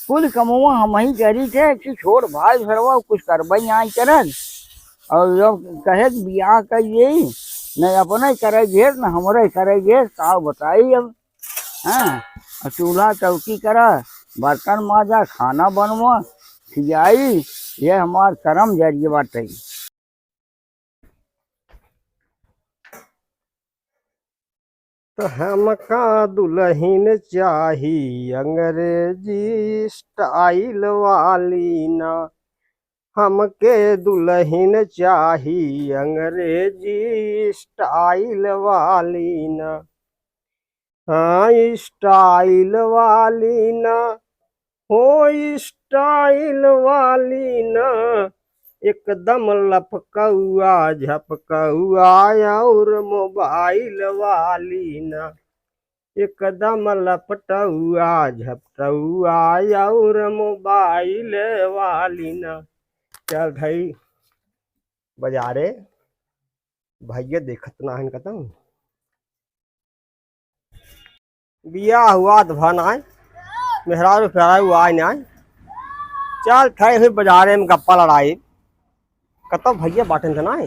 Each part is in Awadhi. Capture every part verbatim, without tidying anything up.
कुल कमवा हमहीं करी थे कि छोट भाई भरवा कुछ करबे नाहीं करत। और जब कहे कि बियाह कर यही, न अपने करे घेर, न हमरे करे घेर, का बताई अब। हाँ, और चूल्हा चौकी करा, बर्तन माजा, खाना बनवा, खियाई, ये हमार करम जरिए बाटे। त हमका दुलहिन चाही अंग्रेजी style वाली ना, हमके दुलहिन चाही अंग्रेजी style वाली ना। हाँ, style वाली ना, हो style वाली ना, एकदम लपकउआ झपकउआ और mobile वाली ना, एकदम लपटउआ झपटउआ और mobile वाली ना। चल भाई बजारे, भइया देखत ना हन कतहूँ। बियाह हुआ त भा नाय, मेहरारू फेरारू आय नाय। चल थे हुई बजारे में गप्पा लड़ाई, कतौ भइया बाटेन त नाय।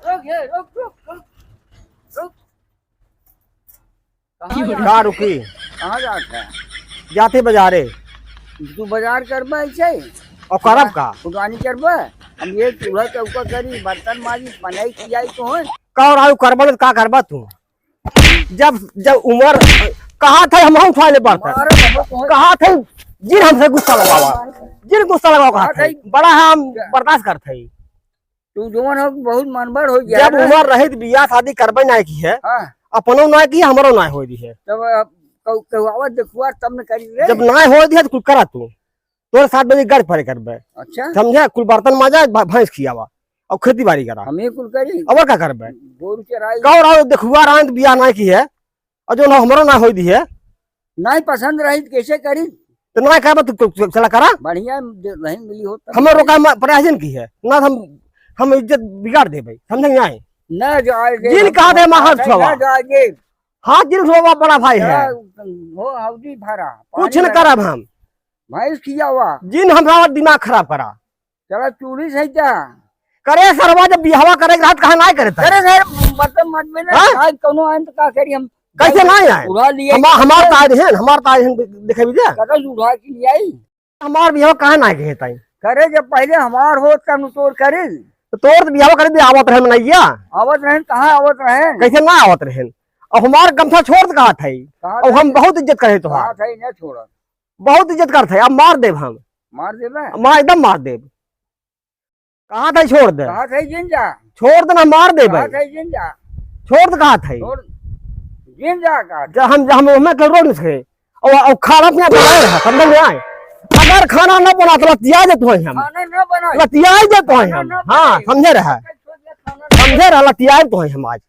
रुक, रुक, रुक, रुक, रुक। कहाँ जात का है? रुकी? कहाँ जात है? जाते बजारे। तू बजार करबा ऐसे? और करब का? खुदवानी करबा? हम ये चूल्हा चौका करी, बर्तन माजी, बनाई खियाई तो है। का और आयु करबा तो का करबा तू? जब, जब उमर कहा था हम उठा ले बर्तन। मारे बाबा तो है। कहा था जिन हमसे गुस्सा लगावा, जिन गुस्सा लगावा कहा कहा था। था? बड़ा है हम क्या? बर्दाश्त करत है। तू जवन हो बहुत मनबढ़ हो गया जब ना। उमर रही त बियाह शादी करबे नाय की है, हाँ। अपनो नाय की, हमरो नाय होय दी है। तब अब कौ-, कहवावत देखुआ तब न करी रे। जब नाय होय दी है त कुल करा तू। तोरे साथ बजे गड़ परे करबे। अच्छा। समझे? कुल बर्तन माजा, भ-, भैंस खियावा। और खेती बाड़ी करा। हम ही कुल करी। और का करबे? गोरू चराई। कौन रहो देखुआ रहा है त बियाह नाय की है। और जो ना हमरो ना होई दिहे। नाहीं पसंद रही त कैसे करी? त ना करबा त, त, त चला करा। बढ़िया दे-, नहीं मिली हो तब। हमरो का मा-, प्रयास जिन की है। ना हम, हम इज्जत बिगाड़ देबे। समझे नाहीं? ना जाए दे, जिन हम कहा थे हम माहौल ना छुआवा। जाए दे। हाँ, जिन छुआवा बड़ा भाई है। चला, हो हौदी भरा, कुछ पानी न भरा। करब हम। भैंस खियावा। जिन हमरा दिमाग खराब करा। चला चूल्ही सही जा। करे सरवा जब बियाहवा करे के रहत कहाँ नाय करे त? करे सर, मतलब मत में ना, हाँ? आज कौनो आइन त का करी हम? कैसे नाय आए? उड़ा लिए। हमा-, हमार ताज है, हमार ताज है, देखे भी दे। कतौ से उड़ा के ले आई। हमार बियाहवा कहाँ नाय कहे ताई? करे जब पहले हमार हो तब नु तोर करे। त तोर त बियाहवा करे दे आवत रहे मनैया। आवत रहे, कहाँ आवत रहे? कैसे ना आवत रहे? अब हमार गमछा छोड़ त कहा था? कहा और हम था? बहुत इज्जत करे तोहार। कहा था, ना छोड़ा। बहुत इज्जत करत है, अब मार देब हम। मार देबे? मार, एकदम मार देब। कहा था छोड़ दे। कहा था जिन जा। छोड़ दे ना, मार देबे। कहा था जिन जा। छोड़ दे कहा था। छोड़, जिन जा कहा था। जब हम, जब हम ओमे के रोड में से, और, और खाना पीना बनाए रहा, समझ में आए? अगर खाना न बना तो लतिया देत होई हम। खाना न बनाए। लतिया देत होई खाना हम। न हाँ, बनाए। समझे रहा। खाना न समझे रहा, लतिया देत होई हम आज।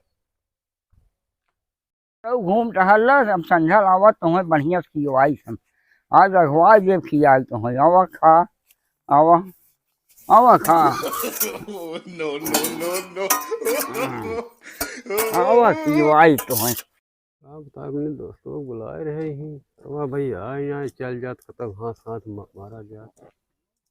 तो घूम टहल ला, अब संझा लावा तोहे बढ़िया से खियवाई हम। आज अगवा जेब खियाई तोहे। आवा खा, आवा, आवा खा। No, no, no, no। हाँ। आवा खियवाई तोहे। का बताए, अपने दोस्तों को बुलाए रहे ही। अब भाई आए, यहाँ चल जात, कतब हाथ, हाथ मा-, मारा जात।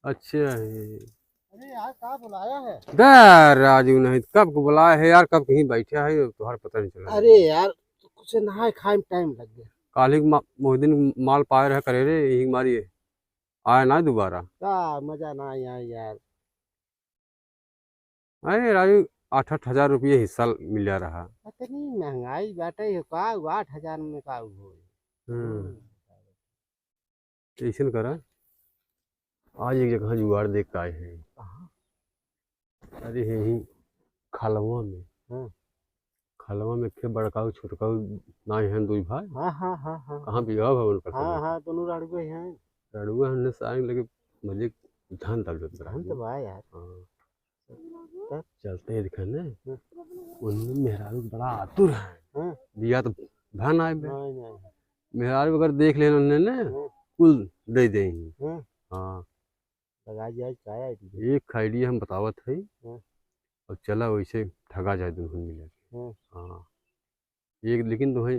अच्छा है। अरे यार, का बुलाया है? दा राजू नहीं, कब को बुलाया है यार, कब कहीं बैठा है, तोहार पता नहीं चला। अरे यार, कुछ नहाए खाए में टाइम लग गया। काली मा-, मोहिदीन माल पाए रहे करे रे, यही मारी है। आया ना दोबारा। का मजा ना आया यार। अरे राजू, आठ आठ हजार रुपये हिस्सा मिला रहा। इतनी महंगाई बाटे, ये का, आठ हजार में का होई? हम्म। हम्म। ऐसन करा, आज एक जगह जुगाड़ देख के आए हैं। कहाँ? अरे, यहीं खलवा में। हाँ। खलवा में के बड़काऊ छोटकाऊ नाई हैं, दुई भाई। हाँ, हाँ, हाँ, हाँ। कहाँ बियाह भवन पर हाँ, हाँ, दोनों रड़ुए हैं। रड़ुए हमने साइन लगे, मजे धान तक जोत रहा धन तो है। बा यार। हाँ। तब? चलते हैं दिखा ने। हाँ। उनने मेहरारू बड़ा आतुर है। हाँ। बियाह तो भा नाई बे। नहीं, नहीं। मेहरारू अगर देख लेना उनने ने, हाँ। कुल दे दे ही। हाँ। हाँ। लगा जाए, का idea? एक idea हम बतावत हई। हाँ। और चला वैसे ठगा जाए दुल्हन मिले के। हाँ। हाँ। एक लेकिन तोहई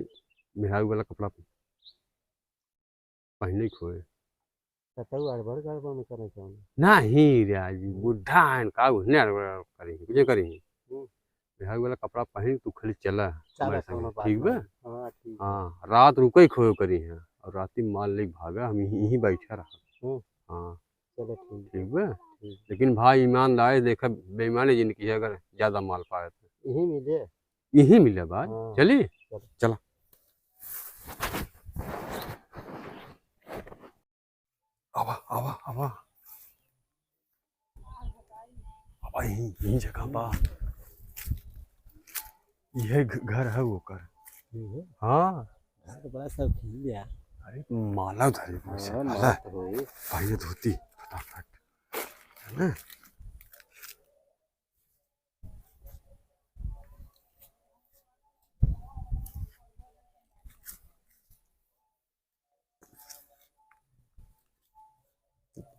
मेहरारू वाला कपड़ा पहिने के होए। कतऊ अड़बड़ गड़बड़ में करे कौन? नहीं रे, आज बुढ़ा है का, उसने अड़बड़ करी, कुछ करी। हम्म। मेहरारू वाला कपड़ा पहिन तू खाली चला चला, हमारे संगे, कोनो बात ठीक बा? नहीं। हाँ, ठीक। हाँ, रात रुके खोए करी है और राती माल लेके भागा, हम यहीं, यहीं बैठा रहा। हम्म। हाँ। चलो, ठीक। ठीक बा? ठीक। लेकिन भाई, ईमानदार देखा, बेईमानी जिन किहे, अगर ज्यादा माल पाए तो। यहीं मिले। यहीं मिले बात। हाँ। चली? चलो। चला। आवा, आवा, आवा। आवा, यहीं, यहीं जगह बा। यह घ-, घर है ओकर। यही है? हाँ। घर तो बड़ा शौकीन बा। अरे, माला उधारी पैसा। हाँ, हाला। माला तो होई। भाई, ये धोती, फटाफट। है ना?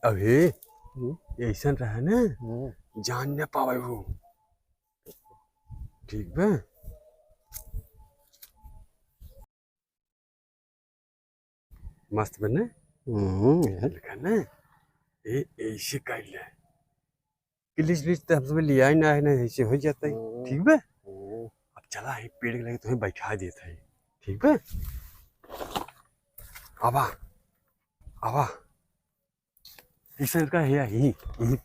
अभी हम्म। ऐसन रहे ना, हम्म। जान न पावे हो। ठीक बा? मस्त बने। हम्म, ये। देखा ना, ये ऐसे कर ले। किलिच विलिच तो हम सब लिया ही ना है, ना ऐसे हो जाता है। हम्म। ठीक बा? हम्म। अब चला, ये पेड़ के लगे तुम्हें बैठा देता है। ठीक बा? आवा, आवा। इस साइड का है, यही, यही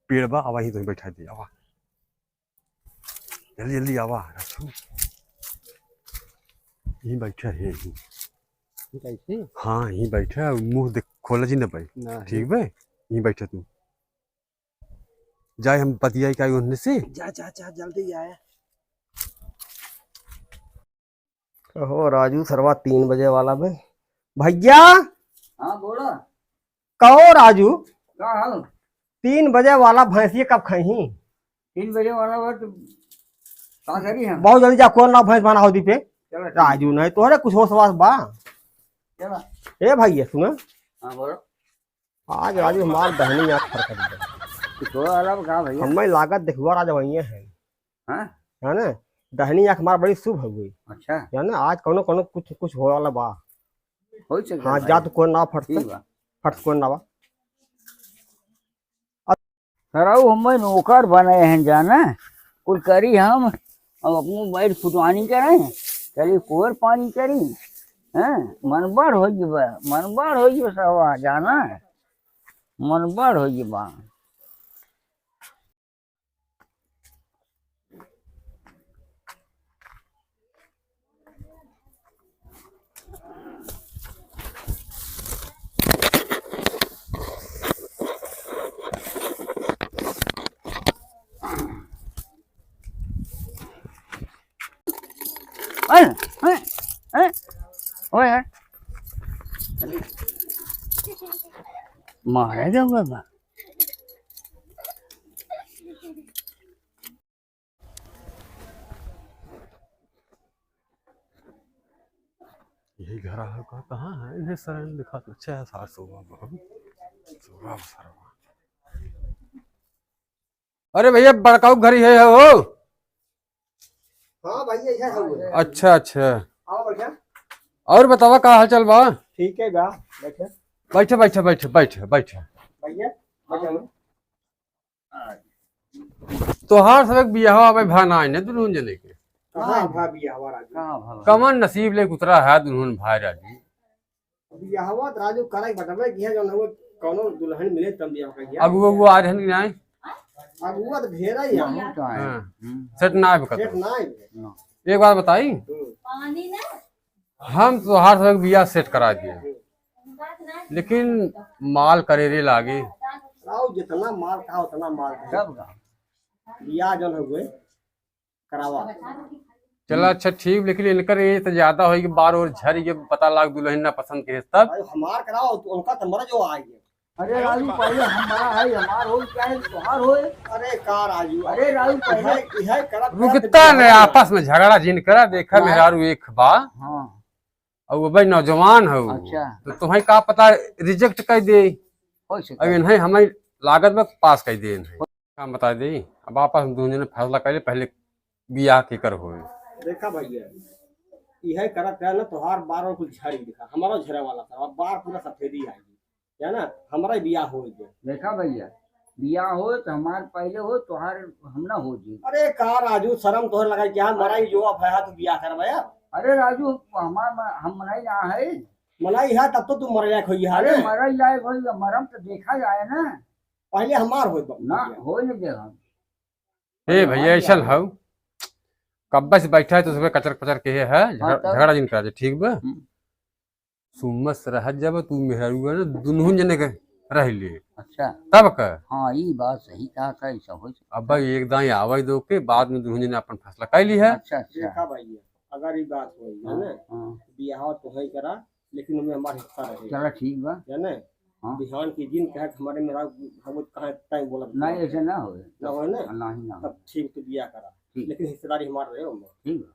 पेड़ बा, आवा, यही तुम्हें बैठा दे, आवा। जल्दी, जल्दी आवा, राजू। यहीं बैठा है, यहीं। ये कैसे? हाँ, यहीं बैठा है, मुँह देख, खोला जी ना भाई। ना, ठीक है। बे? यहीं बैठा तू। जाए हम बतियाई का उनसे। जा, जा, जा, जल्दी आए। कहो राजू, सरवा तीन बजे वाला बे। भैया! हाँ, बोला। कहो राजू। का हाल? तीन बजे वाला भैंसिया कब खाई? तीन बजे वाला बा तो का करी हम? बहुत जल्दी जा, कौन ना भैंस बना हो दी पे। चलो, ठीक। राजू नहीं, तोहरे कुछ होश वास बा? चलो। ए भैया, सुनो। हाँ, बोलो। आज राजू हमार दहिनी आँख फरक दे। कुछ हो वाला बा का भैया? हमें लागत देखुआ राजा वही है। हाँ? है ना? दहिनी आँख हमार बड़ी शुभ हो गई। अच्छा। है ना? आज कौनो, कौनो कुछ, कुछ हो वाला बा। हो सके हाँ, भाई। जा तू कौन ना फट से। ठीक बा। फट कौन ना बा। सरऊ हमें नौकर बनाए हैं जाना, कुल करी हम, अब अपनो बैठ फुटवानी करें, चली कोर पानी करी, हैं, मनबड़ हो जबा, मनबड़ हो जबा सरवा जाना, मनबड़ हो जबा। अरे, अरे, अरे, ओए, अरे। मारेगा बाबा। यही घर है का? कहाँ है? इन्हें सर दिखा। अच्छा है, सार सोवा बाबू। सोवा सरवा। अरे भैया, बड़काऊ घर ही है हो? हाँ भैया, यह है वो। अच्छा, अच्छा। आओ भैया। और बतावा, का हाल चाल बा? ठीक है बा, बैठे। बैठे, बैठे, बैठे, बैठे, बैठे। भैया, बैठे। तोहार सब एक बियाहवा में भा ना आइने दुल्हन जने के। कहाँ भा बियाहवा राजू? कहाँ भा? कमन नसीब ले उतरा है दुल्हन भाई राजू। बियाहवा तो राजू करे के बटवे की है, जौन हुआ कौनो दुल्हन मिले तब बियाह करिया। अगुआ, अगुआ आ रहन कि नाई? अगुआ तो ढेर ही है। बहुत आए। हाँ। हम्म। सेट ना आवे सेट कतौ। ना आवे। ना। एक बात बताई? हम्म। हम तोहार सब बियाह सेट करा दिए, लेकिन माल करेरे लागे। आओ, जितना माल कहा उतना माल कहा। सब का? बियाह जौन हो गए, करावा। चला, अच्छा, ठीक, लेकिन इनकर ये तो ज्यादा होई कि बार और झर ये पता लाग दुल्हन ना पसंद के तब। भाई, हमार कराओ, तो उनका तो मर जो आएंगे। अरे राजू, पहले हमारा है, हमार हो, चाहे तोहार होए। अरे का राजू? अरे राजू, पहले यह, यह करत, करत रुकता बियाह नहीं, हो। आपस में झगड़ा जिन करा, देखा नहीं। मेहरारू एक बा। हाँ। और वो भाई नौजवान हो। अच्छा। तो तुम्हें का पता रिजेक्ट कर दे। हो सकता अब है। इन्हें हमें लागत में पास कर दे इन्हें। काम बता दे, अब आपस में दोनों जने फैसला कर ले, पहले बियाह केकर होए। देखा भैया, इहे करत रहे ना, तोहार बार और कुछ झड़ ही दिखा, हमारा झरे वाला था, अब बार पूरा सफेदी आई। जाना, हमारा ही बियाह हो गया। देखा भैया, बियाह हो तो हमार पहले हो, तोहार हम ना हो जी। अरे का राजू, शर्म तोहर लगा क्या? मराई जो अब है तो बियाह करवा यार। अरे राजू, हमार म-, हम मनाई ना है। मनाई है तब तो तू मरे लायक होई है अरे ना। मरे लायक होई, मरम तो देखा जाए ना। पहले हमार होई बाबू ना, भैया। होई नहीं दे हम। ए पहले भैया, हमार ऐसा बियाह हऊ, कब्बे से बैठा है तो सुबह कचर कचर के है, हाँ, झगड़ा, तब? झगड़ा जिन करा जे, ठीक बा? हम्म। सुमस रह जब तू मेहरुआ ना दुनहु जने के रह लिए। अच्छा। तब का? हाँ, ई बात सही कहा था, ऐसा हो सकता अब है। भाई एक दाई आवे दो के बाद में दुनहु जने अपन फैसला कर ली है। अच्छा, अच्छा। देखा भाई, अगर ई बात होई, है हाँ, ना? हाँ। बियाह तो है करा, लेकिन ओमे हमार हिस्सा रहे। चला ठीक बा। जाने? हाँ। बिहान की जिन कहे कि हमारे मेहरारू भगवत कहाँ टाइम बोला नहीं, ऐसे ना होए। ना होए ना? नहीं, ना होए। तब ठीक तो बियाह करा। ठीक। लेकिन हिस्सेदारी हमार रहे ओमे। ठीक बा।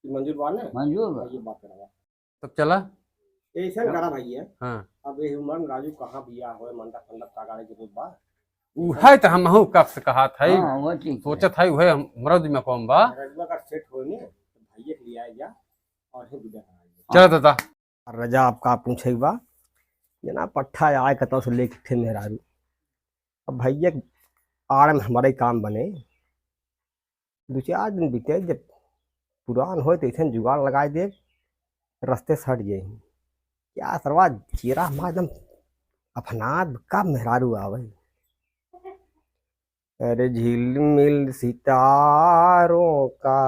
ई मंजूर बा ना? मंजूर बा। ये बात करावा। तब चला। ऐसा करा भैया। हाँ। अब ये उमर में राजू कहाँ बियाह होए, मंडप फंडप का गाड़े जरूरत बा? उहे तो हमहू कब से कहत हई, हाँ, वो ठीक है। सोचत हई, उहे हम, हमरा दिमाग में बा। रजुआ का सेट होए ने, तो भैया के लिया जा और ही विदा करा जा। चल दादा। रजा आपका पूछे बा, जना पट्ठा आए कतौ से लेके थे मेहरारू। अब भैया के आड़ में हमारे काम बने, दो चार दिन बीते, जब पुरान होए तो ऐसे जुगाड़ लगाए दे, रस्ते से हट जाए। क्या सरवा चेहरा हमारा एकदम अफनाद का मेहरारू आवे। अरे झिलमिल सितारों का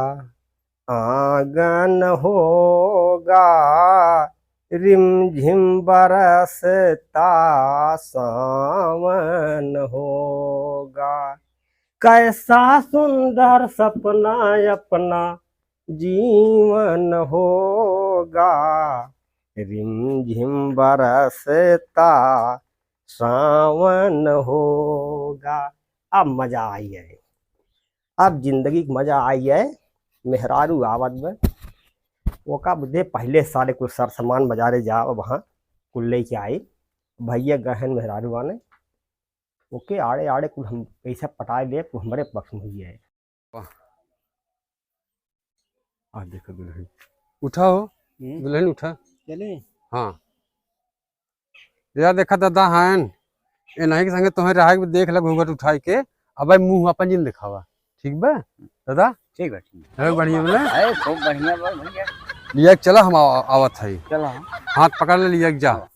आंगन होगा, रिमझिम बरसता सावन होगा। कैसा सुंदर सपना अपना जीवन होगा, रिमझिम बरसता सावन होगा। अब मजा आई है, अब जिंदगी के मजा आई है। मेहरारू आवत बा, ओका बदे पहले सारे कुल सर सामान बाजारे जाओ, वहाँ कुल लेके आई। भैया गहन मेहरारू आने, ओके आड़े आड़े कुल हम पैसा पटाए दे, कुल हमरे पक्ष में हुई है। वाह। आ देखो दुल्हन, उठा हो, हम्म। दुल्हन उठा। चले? हाँ। या देखा दादा हन, ए नहीं के संगे तोहे रहा के देख ले घूंघट उठाई के, अब मुंह अपन जिन दिखावा, ठीक बा दादा? ठीक बा, ठीक बा। है बढ़िया बा ना? अरे खूब बढ़िया बा भैया। लिया के चला, हम आव-, आवत हई। चला। हाथ पकड़ ले, लिया के जा। चला।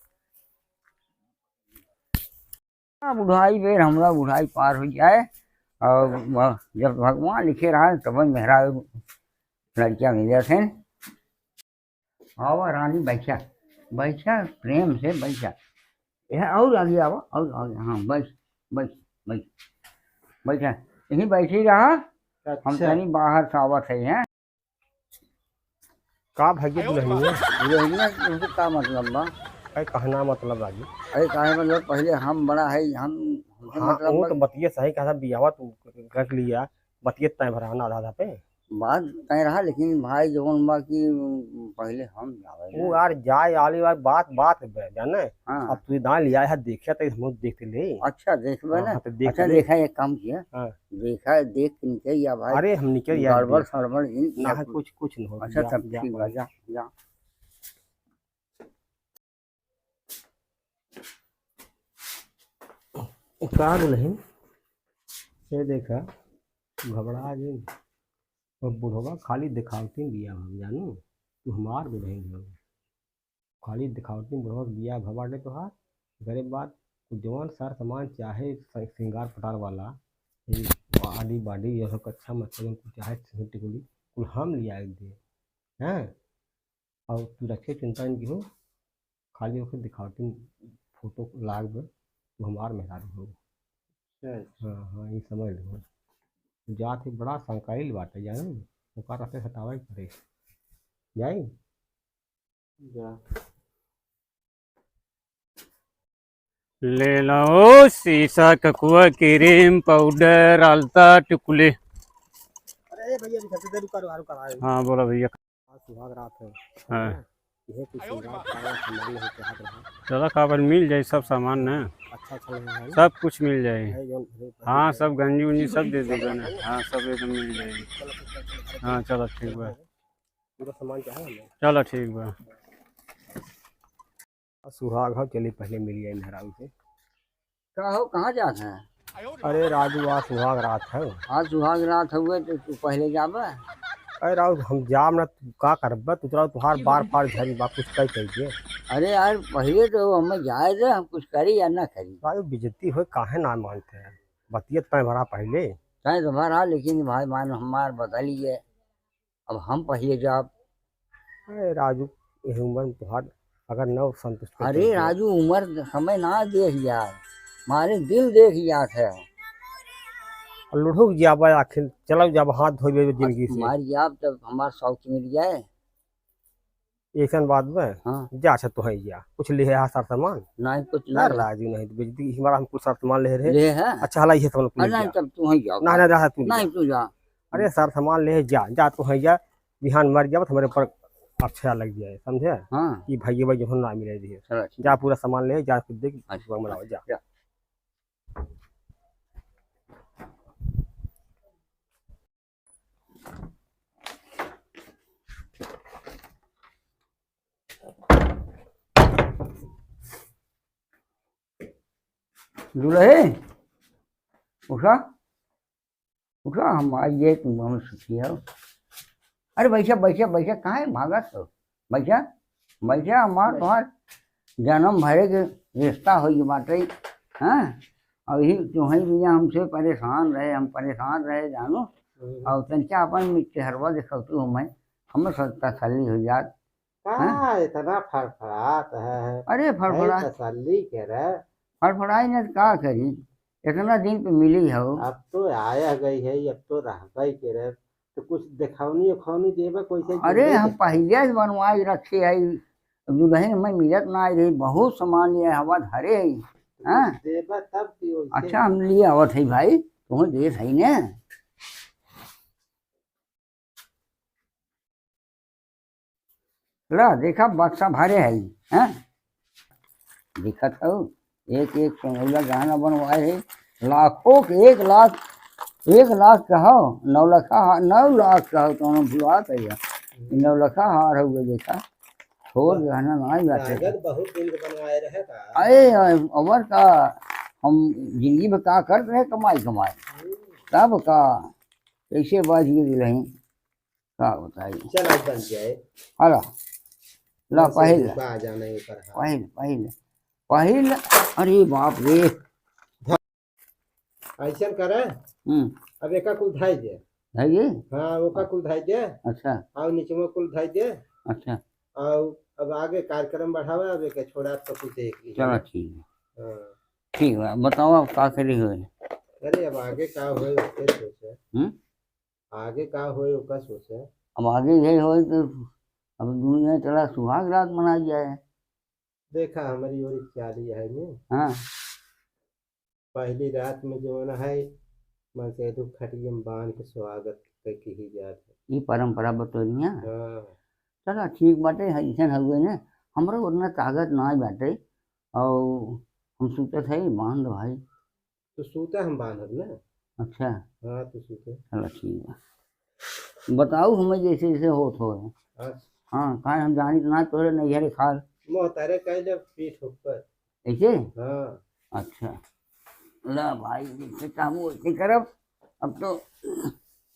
हाँ, बुढ़ाई बेर हमरा बुढ़ाई पार हो जाए और वह जब भगवान लिखे रहा तब मेहरा लड़कियाँ मिले थे। आवा रानी बैठा, बैठा प्रेम से बैठा। यह और आगे आवा, और आगे, हाँ, बैठ, बैठ, बैठ, बैठा। यहीं बैठी रहा, हम अच्छा। तनी बाहर से आवत है, हैं? का भाग्य दुल्हनिया? दुल्हनिया तुमसे का मतलब बा? अरे कहना मतलब राजू। अरे काहे मतलब पहले हम बड़ा है, हम, हमसे हाँ, मतलब वो बा तो बतिये सही कहा था, बियाहवा तू कर लिया, बतिये तय भरा ना आधा आधा पे। बात तय रहा, लेकिन भाई जवन बा कि पहले हम जावे वो ना। यार जाए आली वाली बात, बात बे, जाने? हाँ। अब तू ना लिया है, देखिया तो हम देखते ले। अच्छा, देखबे हाँ, ना? हाँ, तो देख अच्छा, ले। देखा एक काम किया। हाँ। देखा, देख के निकल गया भाई। अरे, हम निकल गया गड़बड़ देख। सड़बड़ ही ना है, कुछ, कुछ नहीं हो। अच्छा, जा, तब जा, ठीक बा, जा। जा, जा। का दुल्हन, ये देखा, घबरा गई। अब बुढ़वा खाली दिखावती बिया हम जानू, तू हमार दुल्हन हो। खाली दिखावती बुढ़वा के बिया भवा दे तोहार। गरीब बात, जवन सर सामान चाहे स-, श्रृंगार पटार वाला, ये आदि बाडी, ये सब अच्छा मच्छर, कुल चाहे सिंह टिकुली, कुल हम लिया के दे। हैं? और तू रखे चिंता नहीं हो, खाली ओके दिखावती फोटो लाग दे, तू हमार मेहरारू हो। अच्छा। हाँ, हाँ, ये समझ लो। जात ही बड़ा संकाइल बाटे, जाने? ओका रखे हटावे के पड़े। जाई? जा। ले लो सीसा, ककुआ, क्रीम, पाउडर, आलता, टिकुली। अरे भैया, अभी सबसे देर रुका, रुका, रुका, रुका। हाँ, बोला भैया। आज सुहाग रात है। हाँ। यह कुछ श्रृंगार का सामान नहीं चाहत रहा। चला, का पर मिल जाई सब सामान ना। अच्छा, अच्छा लग रहा है ना? सब कुछ मिल जाई। है जौन भरे हाँ, सब गंजी उंजी सब दे देगा ना। हाँ, सब एकदम मिल जाई। चलो, फिर चल, चल, चल। हाँ, चलो, ठीक बा। पूरा सामान चाहे हमें। चलो ठीक बा। सुहाग हो, चली पहले मिल जाए मेहरारू से। का हो, कहाँ जात है? अरे राजू, आज सुहाग रात है। आज सुहाग रात हउए तो तू पहले जाबे? अरे राजू, हम जाब ना, तू का करबे? तू तो तुहार बार बार झरी बा, कुछ कह कह के। अरे यार, पहले तो हमें जाए दे, हम कुछ करी या ना करी। राजू, बेइज्जती होए, काहे ना मानते हैं? बतियत तय भरा पहले। तय तो भरा, लेकिन भाई मान हमार बदल गए। अब हम पहिले जाब। अरे राजू, यही उम्र में तोहार अगर न संतुष्ट कर अरे देते। राजू, उम्र समय ना देख यार, मारे दिल देख जात है। और लुढ़ुक जाबा आखिर, चलो जाब हाथ धोइबे जिंदगी से। मार जाब तब हमार शौक मिट जाए। ऐसन बात बा? हाँ। जा अच्छा तू है जा, कुछ ले है सार सामान? नहीं, कुछ ना नहीं। राजू, नहीं तो बेइज्जती, हमारा हम कुछ सार सामान ले रहे। ले है? अच्छा, हला ये सामान कुछ अरे ले नहीं, जा। तब तू ही जाओ। ना, ना, रहा तू नहीं, जा। तू जा। अरे सार सामान ले जा, जा तू है जा, बिहान मर जाब तो हमारे ऊपर अच्छा लग जाए, समझे? हाँ। कि भाई, भाई जो ना मिले दिए। चलो, ठीक। जा पूरा सामान ले जा, खुद देख, अच्छा। बनाओ, जा। जा। दुलहे, उठा, उठा, हम आइए, तुम हम सुखी हो। अरे बैठा, बैठा, बैठा, काहे भागत हो? बैठा, बैठा, हमार तोहार जन्म भरे के रिश्ता होई बाटे, हाँ? अभी तुहई बिना हमसे परेशान रहे, हम परेशान रहे, जानो। हम्म। और तनिका अपन चेहरवा देखतू हमें, हमें सब तसल्ली हो जात। का हाँ? इतना फड़फड़ात है? अरे फड़फड़ा। तसल्ली करे। फड़फड़ाई न का करी, इतना दिन पे मिली हो। अब तो आया गई है, अब तो रहबे करे, तो कुछ देखौनी उखौनी देबे, कैसे अरे देबे? हम पहिले से बनवाई रखे है, दुलहिन में मिलत ना आई रही, बहुत सामान लिए हवा धरे है। तो हाँ? देबे तब की वैसे? अच्छा हम लिए आवत है भाई, तुम्हें देत है ने। ला, देखा, बक्सा भरे है, हैं? दिखत हौ, एक एक सोनौला गहना बनवाए है, लाखों के, एक लाख, एक लाख कहो, नौ लाख, हाँ, नौ लाख कहो, तो हम भुलात है यार। नौ लाख हार हउए, देखा, छोट गहना ना जाते। कागज बहुत दिन के बनवाए रहे का? अरे, अरे, अवर का, हम जिंदगी में का करत रहे, कमाई, कमाई। हम्म। तब का, कैसे बाज गई दुलहिन? का बताई? चल, आज बन जाए। हला। ला, बस पहिल। झुका जाना है ऊपर, हाँ। पहिल, पहिल। पहिल, अरे बाप रे। ऐसन करे। हम्म। अब एका कुल धाई दे। धाई दे? हाँ, ओका हाँ। कुल धाई दे। अच्छा। और नीचे में कुल धाई दे। अच्छा। और अब आगे कार्यक्रम बढ़ावे, अब एका छोड़ा तो कुछ देख लीजिए। चलो, ठीक है। हाँ। ठीक है, बताओ, अब का करी होए? अरे, अब आगे का होए, ओके सोचे। हम्म? आगे का होए, ओका सोचे। अब आगे यही होए तो अब दुनिया चला सुहाग रात मनाई जाए। देखा, हमारी ओर एक चाली है ने। हाँ। पहली रात में जवन है, मन से दो खटिया में बांध के स्वागत के की जात है। ई परंपरा बतौनिया। हाँ। चला, ठीक बाटे, है, ऐसन हउए ने, हमरो उतना ताकत ना बाटे, और हम सोचत है, बांध भाई। तू सूते, हम बांधब ना। अच्छा। हाँ, तू सूते। चला, ठीक बा। बताऊ हमें जैसे जैसे होत हो। अच्छा। हाँ, काहे हम जानी तो ना तोरे नैहरे खाल। मोहतारे कहले पीठ ऊपर। ऐसे? हाँ। अच्छा। ला भाई, जैसे चाहूँ वैसे करब। अब तो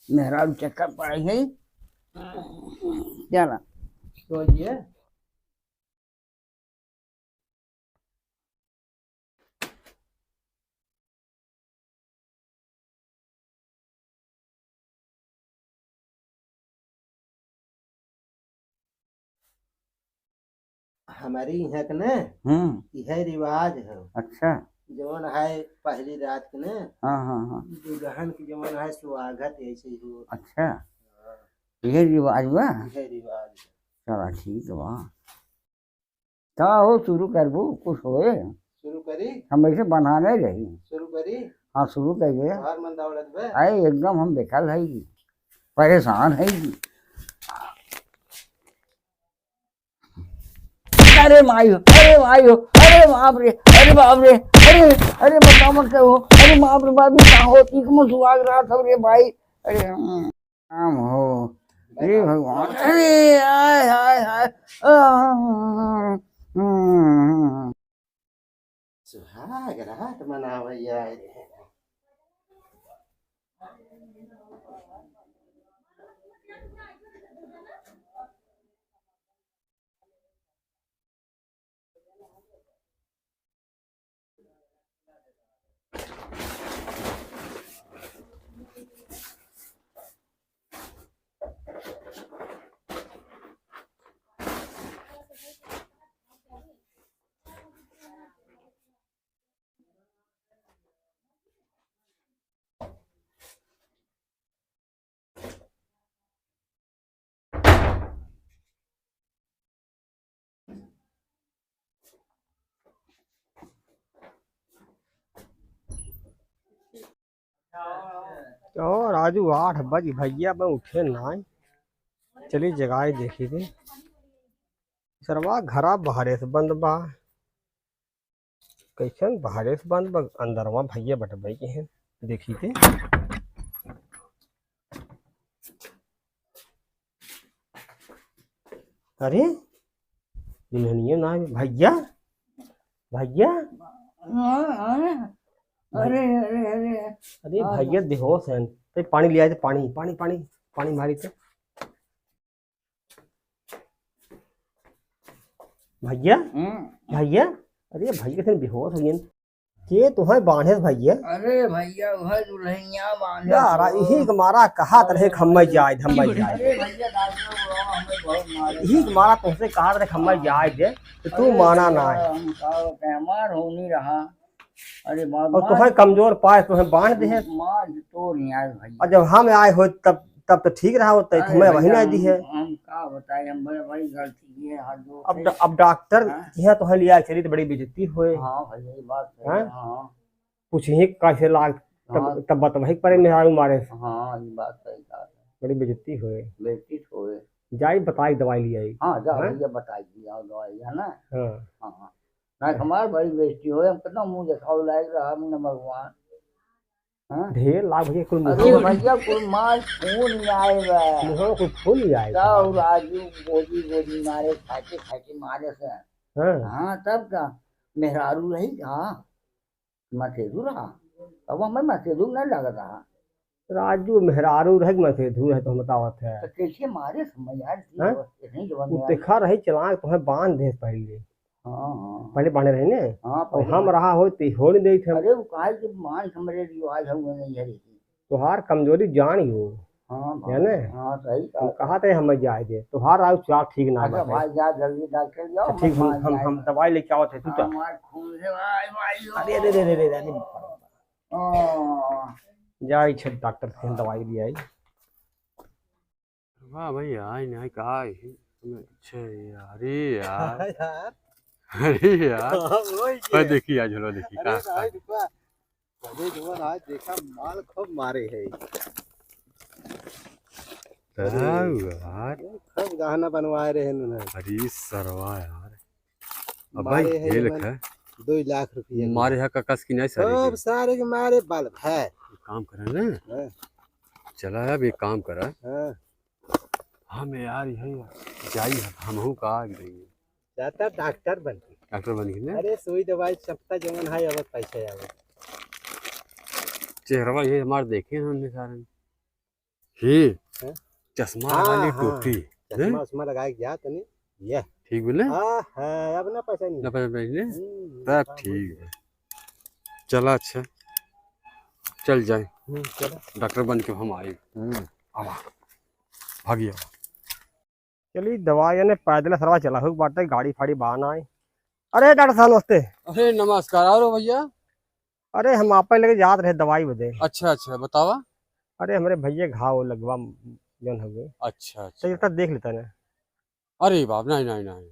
मेहरारू चक्कर पड़े है। चला। तो ये हमारी यहाँ के ना, हम्म। यह रिवाज है। अच्छा। जवन है पहली रात के ना, हाँ, हाँ, हाँ। दुल्हन के जवन है स्वागत ऐसे ही हो। अच्छा। हाँ। यह रिवाज बा? यह रिवाज है। चला, ठीक बा। का हो, शुरू करबू, कुछ होए? शुरू करी? हम ऐसे बनाने रही। शुरू करी? हाँ, शुरू करिए। बाहर मन दौड़त बे। अरे, एकदम हम बेकल है जी, परेशान है जी। अरे माई हो, अरे माई हो, अरे बाप रे, अरे बाप रे, अरे, अरे बताओ मत हो, अरे बाप रे बाप, ये का हो, तीन में सुहाग रात हो रे भाई, अरे, हम्म। राम हो। हे भगवान, अरे, हाय, हाय, हाय। आ, हम्म। सुहाग रात मनावै आए रहे। और राजू, आठ बज भैया, मैं उठे नाई। चली जगाए देखी दे। सरवा घरा बाहरे से बंद बा। कैसन बाहरे से बंद बा, अंदरवा भैया बटबै के हैं, देखी थे। अरे, दुल्हनिया ना आए, भैया, भैया। हाँ, हाँ। अरे, अरे, अरे। अरे, हाँ, भैया हाँ। बेहोश हैं। तो पानी ले आए थे, पानी, पानी, पानी, पानी मारी थे। भैया, हम्म। भैया, अरे भैया कैसे बेहोश हो गए? के तुहैं बांधे भैया? अरे भैया, वह दुल्हनिया बांधे यार, हो। यही के मारा कहा तरह खम्मा जाए, खम्मा जाए। अरे भैया, डॉक्टर बुलाओ, हमें बहुत मारे। यही के मारा तुमसे कहा तरह खम्मा जाए दे, तो तू अरे माना ना भैया, है। हम का बताएं, हमार हो नहीं रहा। अरे बाप, और मार तुहैं कमजोर पाए, तुहैं बांध दे। मार तो नहीं आए भैया। और जब हम आए हो तब, तब तो ठीक रहा होता है, अरे तुम्हें वही भैया, ना दी है। हम, हम का बताएं, हम बड़े, बड़ी गलती किए, हाथ जोड़ अब के। ड-, अब डॉक्टर हाँ? यहाँ तुहैं लिया चली तो बड़ी बेइज्जती होए। हाँ भैया, ये बात सही हाँ? है, हाँ। कुछ ही कैसे लाग, तब, हाँ। तब बतवाई पड़े मेहरारू मारे से। हाँ, ये बात सही कहा। बड़ी बेइज्जती होए। बेइज्जती होए। जाई बताई दवाई ले आई। हाँ, जा हाँ? भैया बताई दी, आओ दवाई, है ना? हाँ। हाँ, हाँ। ना हमार बड़ी बेइज्जती होए, हम कितना मुंह देखावे लायक रहा, हमने भगवान। हाँ? ढेर लाग भैया, कुल अरे मुंह में भैया, कुल मार खून में आए बा। मुंह में कुल खून ही आए बा। राजू गोदी गोदी मारे, खाके खाके मारे से। हाँ। हाँ, तब का? मेहरारू रही का? मसेधू रहा। अब हमें मसेधू नहीं लगत रहा। राजू मेहरारू रहे कि मसेधू रहे, तो हम बतावत है। तो कैसे मारे समय यार, हाँ? नहीं जवान वो यार। देखा रही चलाक, तुम्हें बांध दे पहले। हाँ, हाँ। पहले बांधे रहे ने? हाँ, और पहले हम बांधे। रहा हो, तो हो नहीं देते हम। अरे, वो काहे कि मान हमरे रिवाज है, वो नहीं है। तोहार कमजोरी जान ही हो। हाँ, है ने? हाँ, सही हम बात है। कहा थे हमें जाए दे। तोहार राजू चाल ठीक ना अच्छा, बाटे। भाई, जा जल्दी डॉक्टर जाओ, अच्छा, ठीक, हम, हम हम, जाए हम दे। दवाई लेके आवत है, तू चल। हमार खून से भाई, भाई, अरे, अरे, अरे, अरे, अरे, अरे। हाँ। जाई छे डॉक्टर से हम दवाई ले आई। वाह भैया, आई नहीं का आई? अच्छा यार, अरे यार। हाँ यार। अरे यार। हाँ, वही भाई के। देखी आज, लो देखी अरे का। भाई, रुपा। अरे जवान, आज देखा माल खूब मारे है। अरे। का यार? खूब गहना बनवाए रहे उन्होंने। अरे सरवा यार। अब मारे भाई है ये जवान, लिखा है। दो लाख रुपया। मारे है ककस की नहीं सारे खूब के। सारे के मारे बाल है। काम करे ना। हाँ। चला अब एक काम करा। हाँ। हम यार यही जाई है, हमहू का आ गई। जाता डॉक्टर बन के। डॉक्टर बन के ना? अरे सुई दवाई सबका जवन है, अब पैसा आवत। चेहरवा ये हमार देखे हैं हमने सारे। हे, हैं? चश्मा हाँ, वाली हाँ। टोपी, चश्मा हैं? उश्मा लगा के जा तनी, ये। ठीक बोले? हाँ, हाँ, अब ना पैसा नहीं। ना पैसा नहीं ने? हम्म, तब काम ठीक हो है। चला अच्छा, चल जाए। हम्म, चला। डॉक्टर बन के हम आए। हम्म। आवा, भागिया। चली दवाई ने पैदल सरवा चला हुक बाटे, गाड़ी फाड़ी बा ना आई। अरे डॉक्टर साहब नमस्ते। अरे नमस्कार, और भैया? अरे हम आपे लगे जात रहे दवाई बदे। अच्छा, अच्छा, बतावा। अरे हमरे भैया घाव लगवा जौन हवे। अच्छा, तो अच्छा। एक देख लेता ना। अरे बाप, नहीं, नहीं, नहीं।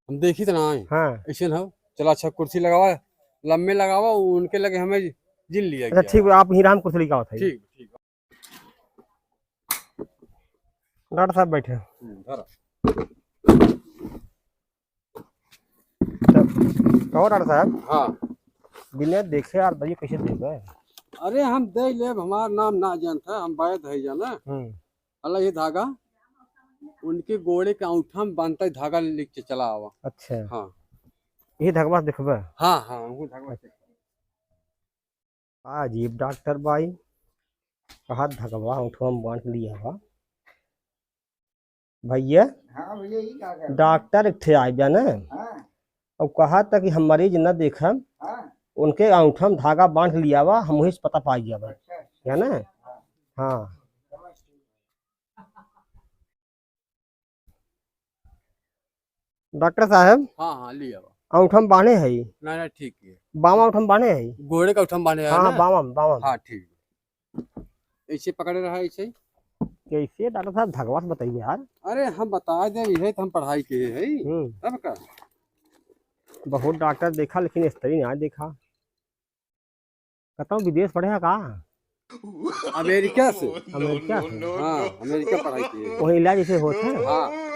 हम देखी तो ना आई। हाँ। ऐसे ना हो। चला अच्छा कुर्सी लगावा, लम्बे लगावा, उनके लगे हमें जिन लिया अच्छा, गया। ठीक बा, आप ही राम कुर्सी लगावा था। ठीक, ठीक। डॉक्टर साहब बैठे। हम्म, धरा। तब कहो डॉक्टर साहब। हाँ। बिना देखे यार दवाई कैसे देबे? अरे हम दे लेब, हमार नाम ना जानता, हम वैद्य है जाना। हम्म। अला ये धागा उनके गोड़े के औंठा में बांधता है, धागा लेके चला आवा। अच्छा। हाँ। ये धगवा देखबे? हाँ, हाँ, वो धगवा देखबे। अजीब डॉक्टर बाई, कहा धगवा औंठवा में बांध लिया बा। भैया, हाँ भैया, ई का कर? डॉक्टर एक ठे आइबा ना, हाँ। और कहा था कि हम मरीज न देखम, हाँ। उनके औंठा में धागा बांध लिया बा, हम वही से पता पाई जाबे। अच्छा, अच्छा। है ना? हाँ। हाँ। डॉक्टर साहब, हाँ, हाँ, लिया बा। औंठा में बांधे है? ना, ना, ठीक है। बामा औंठा में बांधे है? गोड़े का औंठा में बांधे है हाँ, ना? बामा में, बामा में। हाँ, ठीक। ऐसे पकड़े रहा, ऐसे। कैसे डॉक्टर साहब, धगवा से बताइए यार। अरे, हम बता दे, यही तो हम पढ़ाई किए हैं। हम्म। तब का? बहुत डॉक्टर देखा, लेकिन इस तरह ना देखा। कहता हूँ, विदेश पढ़े है का? अमेरिका से। अमेरिका से? हाँ, अमेरिका पढ़ाई किए हैं। वहीं इलाज ऐसे होता है? हाँ।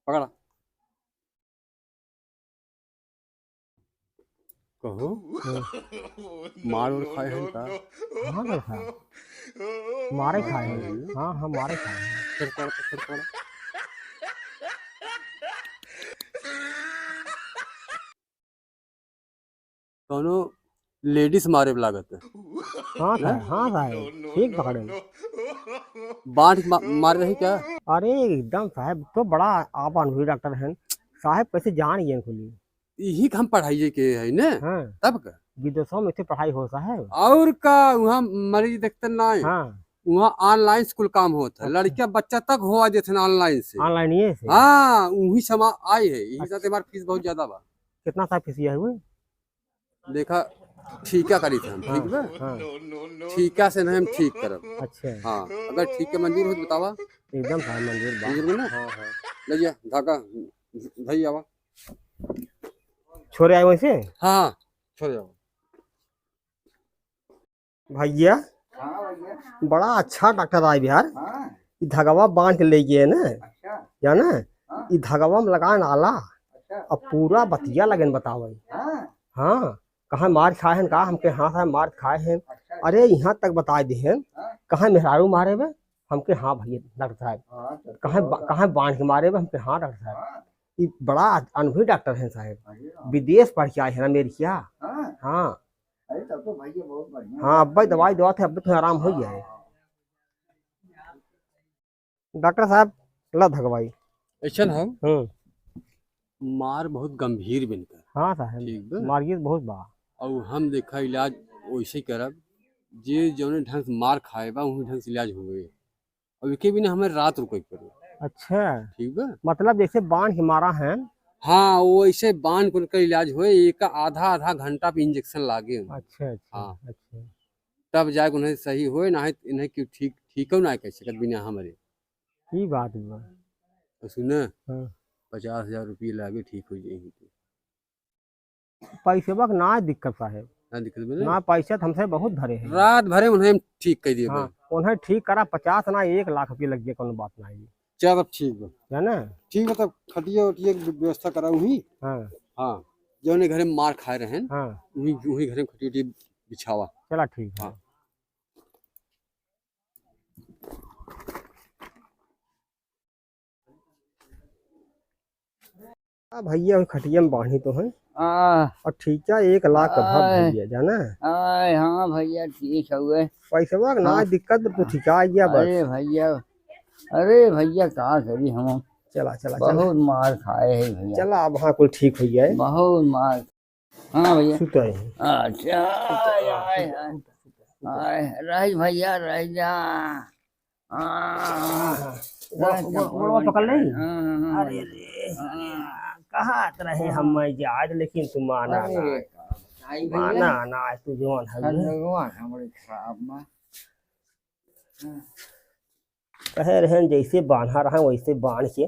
पकड़ा। कहो, हाँ। मार उर खाए हैं का? हाँ, मार खाए। मारे खाए हैं। हाँ, हाँ, मारे खाए हैं। फिर पकड़, फिर पकड़। कौनो लेडीज मारे लागत है। हाँ साहब, हैं? हाँ साहब, ठीक पकड़े। बांध मा-, मार रही क्या? अरे एकदम साहब, तो बड़ा आप अनुभवी डॉक्टर हैं साहब, कैसे जान गए खुली? यही का हम पढ़ाइए के है ने? हाँ। तब का? विदेशों में इतनी पढ़ाई हो साहब। और का, वहाँ मरीज देखते ना है। हाँ। वहाँ online स्कूल काम होता है, अच्छा। लड़कियाँ बच्चा तक होवा देते हैं online से। Online ये से? हाँ, वही समा आए है, यही अच्छा। साथ हमारी फीस बहुत ज्यादा बा। कितना साहब फीस यह हुए? देखा, ठीका करी थे हम, हाँ, ठीक बा? हाँ। ठीका से नहीं हम ठीक करब। अच्छा। हाँ, अगर ठीक के मंजूर हो तो बतावा। एकदम साहब मंजूर बा। मंजूर बा ना? हाँ, हाँ। ले जा, धागा, धई आवा। छोरे आए वैसे? हाँ, छोरे आवा। भैया, हाँ भैया। बड़ा अच्छा डॉक्टर आए बिहार। हाँ। ई धगवा बांध के ले गए ना। अच्छा। जाना? हाँ। ई धगवा में लगान आला। अच्छा। अब पूरा बतिया लगन बतावे। हाँ। हाँ। कहाँ मार खाए हैं का? हमके हाँ साहब मार खाए हैं। अच्छा। अरे यहाँ तक बताए दे हैं। हाँ। कहाँ मेहरारू मारे बे? हमके हाँ भैया डॉक्टर साहब। हाँ, तो कहाँ तो बा-, होगा। कहाँ बांध के मारे बे? हमके हाँ डॉक्टर साहब। हाँ। ई बड़ा अनुभवी डॉक्टर हैं साहब। अरे हाँ। विदेश पढ़ के आए हैं ना अमेरिका। हाँ। हाँ। अरे, तब तो भैया बहुत बढ़िया हाँ, बात अब्बे है। दवाई देवा थे, अब्बे तो आराम हो गया है। हाँ। डॉक्टर साहब, ला धगवाई। ऐसन है, हम्म। मार बहुत गंभीर बिनकर। हाँ साहब, ठीक बा। मार गिर बहुत बा। और हम देखा इलाज वैसे ही करब, जे जौने ढंग से मार खाए बा, वही ढंग से इलाज होवे। अब एके बिना हमें रात रुके के पड़ी। अच्छा। ठीक बा? मतलब जैसे बांध के मारा है। हाँ, वो ऐसे बांध के उनका इलाज होए, एक आधा, आधा घंटा पे इंजेक्शन लागे। अच्छा, अच्छा, हाँ। अच्छा। तब जाके उन्हें सही होए, ना है इन्हें कि ठीक, ठीक हो ना कह सकत बिना हमरे। ई बात बा। तो सुने, हाँ। पचास हजार रुपये लागे, ठीक हो जाए। पैसवा के ना दिक्कत साहेब। ना दिक्कत बा ना? ना, पैसा तो हमसे बहुत धरे हैं। रात भरे उन्हें हम ठीक कर दिए हाँ, बा। उन्हें ठीक करा, पचास ना, एक लाख रुपये लग गया, कोनो बात ना है। चल, अब ठीक बा। है ना? ठीक बा, तब खटिया उटिया की व्यवस्था कराऊ ही। हाँ। हाँ, जौने घरे मार खाए रहे हैं, हाँ। वही, वही घरे में खटिया उटिया बिछावा। चला, ठीक है। हाँ। आ भैया, वही खटिया में बांधी तो हैं। आ। और ठीका एक लाख का भाव आय। भैया, जाना? आय, हाँ भैया, ठीक हउए। पैसवा के ना हाँ। दिक्कत, तो ठीका आ गया बस। अरे भैया, अरे भैया, का करी हम? चला, चला, चला। बहुत मार खाए हैं भैया। चला, अब हाँ, कुल ठीक हो गया है। बहुत मार हाँ भैया। सुता है। अच्छा, आय, आय, आय। आय, रह भैया, रह जा। हाँ। वो, रह वो, जा, वो, वो पकड़ ले। हाँ, हाँ, हाँ, अरे, भैया। अरे, हाँ। कहा तो रहे हम मैं जाए, लेकिन तू माना अरे, ना। आई भैया। माना ना, तू जवान है। भगवान हमरे खराब में। हाँ। कहे रहन, जैसे बांधा रहा, वैसे बांध के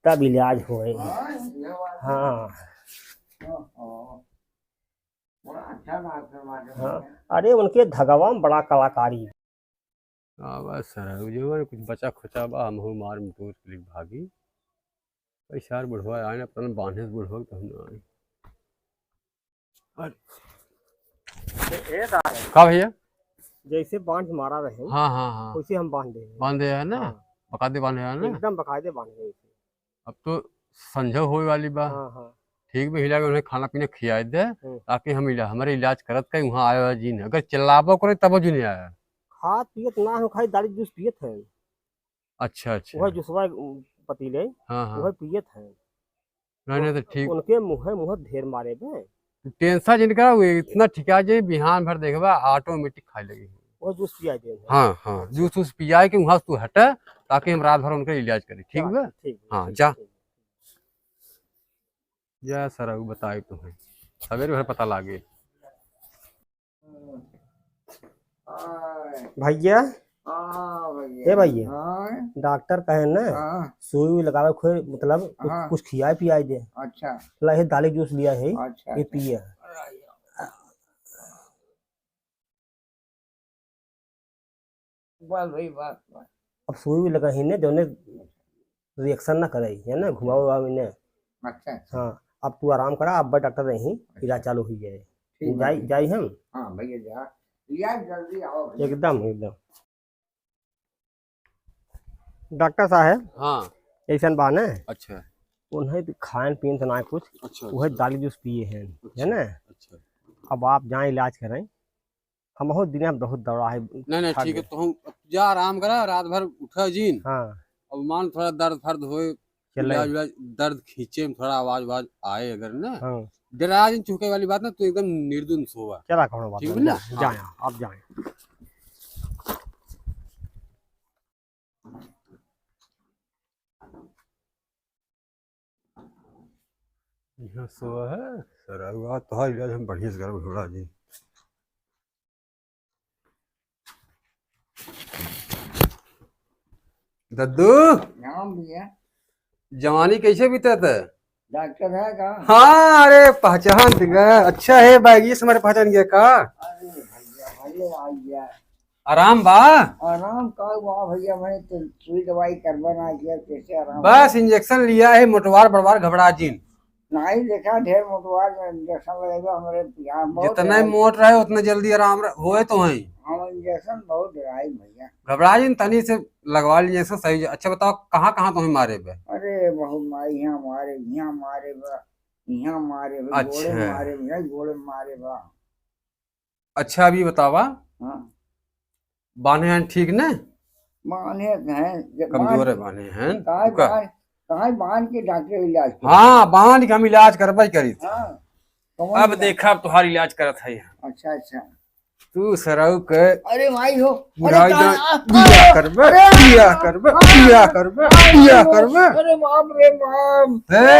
तब इलाज होए। हाँ, ये बात है। हाँ। हाँ, हाँ। बड़ा अच्छा बात है, बात है। हाँ, अरे, उनके धगवा में बड़ा कलाकारी। हाँ, बस सर, वो जो है, कुछ बचा खुचा बा, हमहू मार मुतोर के लेके भागी। पैसा यार बुढ़वा आए ना, पता नहीं बांधे से बुढ़वा के तब ना आए। अरे। ए, ए दादा। का भैया? जैसे बांध मारा रहे, हाँ, हाँ, हाँ। वैसे हम बांध दे हैं। बांधे है ना? हाँ। बकायदे बांधे है ना? एकदम बकायदे बांधे हैं। अब तो संझा होए वाली बा। हाँ, हाँ। ठीक बा, हिला के उन्हें खाना पीना खियाए दे, हम्म। ताकि हम इला-, हमारे इलाज करत का वहाँ आया हुआ जी ने। अगर चिल्लाबो करे तब जी ने आया। खात पियत ना हो, खाली दारू जूस पियत है। अच्छा, अच्छा। वह जूसवा, उम, पतीले, हाँ, हाँ। वह पियत है। नहीं, नहीं, तो ठीक। उनके मुँहे, मुँहे ढेर मारे बे। टेंशन जिनका, वो इतना ठिका जाए, बिहान भर देखबा, automatic खाए लगी। वो जूस पिया दे। हाँ, हाँ, अच्छा। जूस वूस पियाए के वहाँ से तू हटे, ताकि हम रात भर उनका इलाज करी, ठीक बा? ठीक बा, हाँ, ठीक बा, जा। ठीक बा। जा सर, उ बताए तुम्हें, सवेरे भर पता लागे। भैया, हाँ भैया। ए भैया, हाँ। डॉक्टर कहे ना, हाँ। सुई उई लगावे, कोई मतलब कुछ, हाँ। कुछ खियाए पियाए दे। अच्छा। ला, ये दाली जूस लिया है, अच्छा, ये अच्छा। पिए। बस भाई, बस, बस। अब सुई उई लगा ही ने, जौने reaction ना करे, है ना, घुमाओ उमाओ इन्हें। अच्छा, अच्छा। हाँ, अब तू आराम करा, अब डॉक्टर नहीं, अच्छा। इलाज चालू हो जाए। ठीक बा, जाई, ठीक। जाई हम। हाँ भैया, जा। भैया, जल्दी आओ भैया। एकदम, एकदम। डॉक्टर साहब, हाँ। ऐसन बा ना? अच्छा। उन्हें तो खान पीन से ना कुछ, अच्छा, वह अच्छा। दाली जूस पिए हैं, अच्छा, है ना? अच्छा। अब आप जाएं इलाज करें, हमहू दुनिया में बहुत दौड़ा है, नहीं, नहीं, थक ठीक है, गए। तो हम जा आराम करा, रात भर उठा जीन। हाँ। अब मान थोड़ा दर्द फर्द होए, चले। इलाज उलाज, दर्द खींचे में थोड़ा आवाज वाज आए अगर ना, हाँ। डरा जिन, चुहके वाली बात ना, तू एकदम निर्दुन सोवा। चला, कौनो बात ठीक नहीं, ना? जा, हाँ। जाए, आप जाए। यहाँ सोवा है, सर, अब आज तोहार इलाज हम बढ़िया से करब, घबरा जी। दद्दू, हाँ भैया। जवानी कैसे बीतत है? डॉक्टर है का? हाँ, अरे पहचान गया। अच्छा है, बैगिए से हमारे पहचान गया का? अरे भैया, भैया आ गया। आराम बा? आराम का बा भैया, मैं तो सुई दवाई करबा ना किया, कैसे आराम बस बा? Injection लिया है, मोटवार बड़वार घबरा जिन। नहीं देखा, ढेर मोटवार में injection लगेगा हमरे यहाँ, बहुत जितना ही डराई। मोट रहे, उतना जल्दी आराम रह-, होए तो है। हम injection बहुत डराई भैया। घबरा जिन, तनी से लगवा ली injection, सही। अच्छा बताओ, कहाँ कहाँ तुम्हें मारे बे? अरे बहुत मारे, यहाँ मारे, यहाँ मारे बा, यहाँ मारे बा, गोड़े अच्छा। मारे बा, गोड़े मारे बा। अच्छा, अभी बतावा। हाँ। बान्हे हैं ठीक ने? बान्हे हैं, जब कमजोर बान्ह है, बान्हे हैं। काहे उका? बान्ह, काहे बान्ह के डॉक्टर इलाज करत? हाँ, बान्ह के हम इलाज करबे करी। हाँ। कौन अब इलाज? देखा, अब तोहार इलाज करत है। अच्छा, अच्छा। तू सरऊ के अरे भाई हो, अरे बुढ़ाई का-, ना, आ, बिया आ, करबे, अरे, बिया आ, करबे, आ, बिया आ, करबे, आ, बिया आ, करबे। अरे बाप रे बाप। हैं?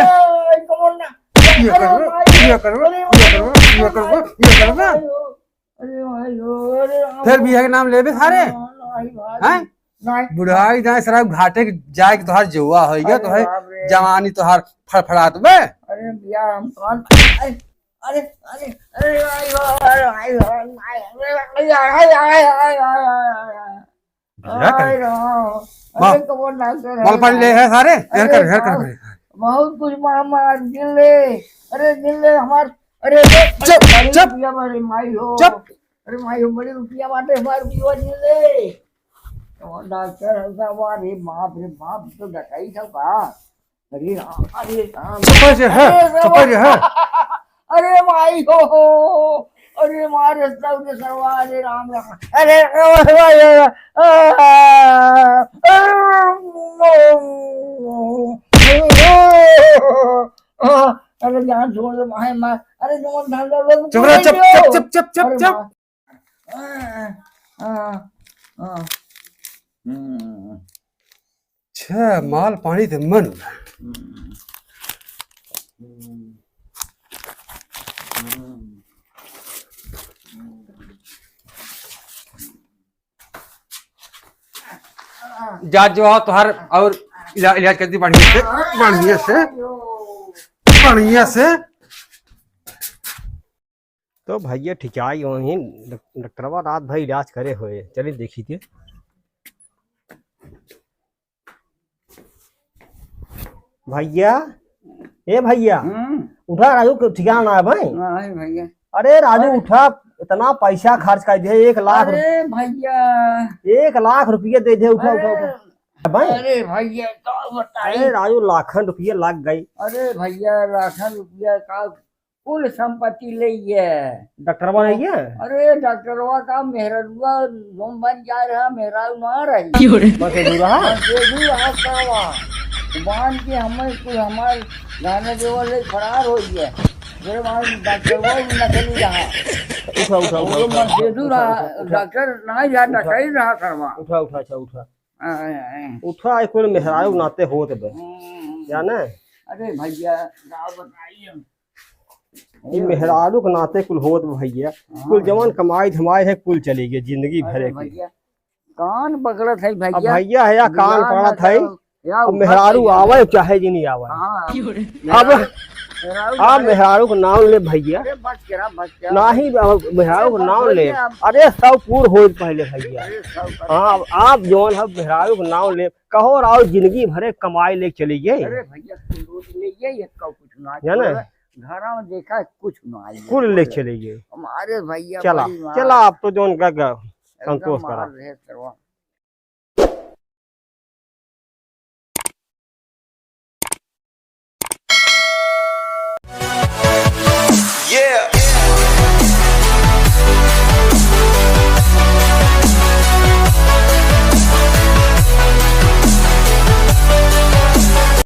ए, कौन ना? ये अरे करबे, भाई, ये करबे, अरे ये करबे, भाई, ये करबे, ये करबे। अरे भाई हो, अरे फिर बिया के नाम लेबे सारे? नहीं भाई, हैं? नहीं। बुढ़ाई जाए सारा घाटे के जाए के तोहार जुआ होइगा, अरे तोहार बाप रे। जवानी तोहार फड़फड़ात बे। अरे बिया हम कौन? अरे, अरे, अरे, अरे भाई हो, अरे भाई हो, अरे भाई हो, अरे, अरे, अरे, अरे, अरे, अरे। बिया कर। अरे राम, माल, अरे कौन डॉक्टर है माल पानी ले यार? है सारे? हेर अरे कर, हेर कर, बाप, हेर कर। बहुत कुछ मार, मार, दिल ले। अरे दिल ले हमार, अरे चुप, अरे चुप। रुपया मारे माई हो। चुप। अरे माई हो, बड़ी रुपया बाटे हमार रुपया दिल ले। कौन डॉक्टर है साहब? अरे बाप रे बाप, तो डकाई था का? अरे राम, अरे राम। चुप से है, अरे चुप से है। अरे माई हो, अरे मारे सब के सरवा, अरे राम राम। अरे, अरे जान छोड़ दे, माए, माए। अरे जवन धंधा लोग चुप रह, चुप, चुप, चुप, चुप, अरे चुप। माँ। आ, आ, आ, हम्म। छह माल पानी ते मन। हम्म। हम्म। हम्म। जा जो आओ तोहार और इला-, इलाज कर दी बढ़िया से, बढ़िया से, बढ़िया से। तो भैया ठिकाई वहीं डॉक-, डॉक्टरवा रात भर इलाज करे हुए। चलिए देखी थे। भैया, ए भैया, हम्म। उठा राजू, के ठिकाना ना है भाई। नहीं भैया। अरे राजू, अरे। उठा, इतना पैसा खर्च कर दिया, एक लाख रुपया। अरे भैया। एक लाख रुपया दे दे, उठा, उठा, अरे। उठा। भाई। अरे भैया, का बताई? अरे राजू, लाखन रुपया लग गई। अरे भैया, लाखन रुपया का कुल संपत्ति ले ये। डॉक्टरवा नहीं है? अरे डॉक्टरवा का मेहररुआ जोन बन जा रहा, मेहरारू ना रही। क्यों रे? बस ये दूर रहा? बस ये दूर रहा सावा। बांध के हमें कुल हमार गाना देवा ले फरार हो गया। फिर वहाँ डॉक्टरवा भी नकली रहा। उठा, उठा, उठा, वो उठा, मत दे उठा, दूर उठा, रहा, उठा, उठा। डॉक्टर ना जा, उठा। डॉक्टर रहा सरवा। उठा, उठा, अच्छा, उठा। हाँ, हाँ, हाँ। उठा, एक कुल मेहरारू नाते होत बे। हम्म। जाने? अरे भैया, का बताई हम? ई मेहरारू के नाते कुल होत बा भैया। हाँ कुल जवन भैया। कमाई धमाई है, कुल चली गई जिंदगी अरे भरे के। भैया, कान पकड़त है अब भैया। भैया है या कान बिहार में पकड़त है। तो या अब ऊपर मेहरारू भैया। आवे चाहे जी नहीं आवे। हाँ। अब मेहरारू, मेहरारू अब आवे। मेहरारू के नाम ले भैया। अरे बच के रहा, बच के रहा। नाही, अब मेहरारू अरे के बच नाम ले। भैया। अरे सब पूर होत पहले भैया। अरे सब कर हाँ, अब आप जवन है मेहरारू के नाम ले, कहो राव जिंदगी भरे कमाई ले चली गई। अरे भैया, कुल लूट ले ये, ये का कुछ ना है ना? छोड़ा। घरा में देखा कुछ ना आई। कुल ले चली गई। हमारे भैया चला, बड़ी मार। चला, आप तो जौन ग-, ग-, एकदम संतोष करा। मार रहे सरवा।